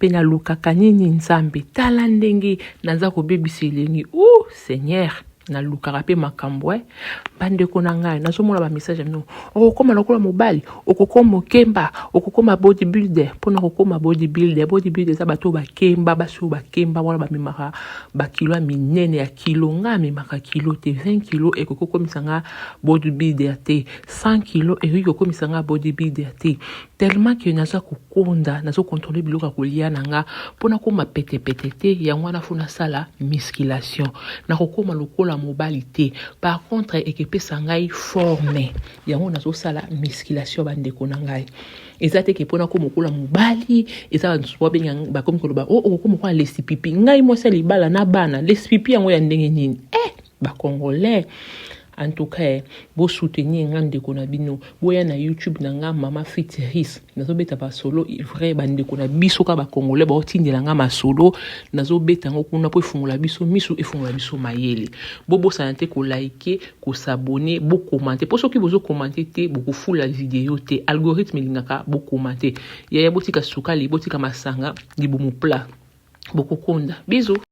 Mpe nalukaka nini, Nzambe? Tala ndenge naza kobebisa elengi. U Seigneur, nalukaka mpe makambo e. Bandeko na ngai, nazomona bamessage ya bino: okokóma lokola mobali, okokóma okemba, okokóma bodybuilder. Mpona kokóma bodybuilder, bodybuilder eza bato oyo bakemba, basi oyo bakemba wana, bamemaka bakilo ya minene ya kilo. Ngai amemaka kilo te. 20 kilo ekoki kokomisa nga bodybuilder te, 100 kilo ekoki kokomisa nga bodybuilder te. Tellement que naza kokonda, nazocontrôler biloko ya kolia na nga mpona koma petepete te. Yango wana faut nasala musculation. Nakokóma lokola mobali te, par contre ekepesa ngai forme. Yango nazosala musculation, bandeko na ngai. Eza te ke mpona koma lokola mobali. Eza basusu babenga, bakomi koloba: o okokoma lokola lesipipi. Ngai mwasi ya libala na bana, lesipipi yango ya ndenge nini? Eh, Bacongolais, en tout cas, bosoutenir nga, ndeko na bino. Boya na YouTube na nga, Mama Fiteris, nazobeta basolo vrai. Bandeko na biso kaka Bacongolais baotindela nga masolo, nazobeta yango kuna mpo efungola biso miso, efungola biso mayele. Bobosana te koliker, kos'abonner, bocommenter, mpo soki bozocommenter te, bokofula video te. Algorithme elingaka bocommenter. Yaya, botika sukali, botika masanga, libumu plat, bokokonda. Bisous.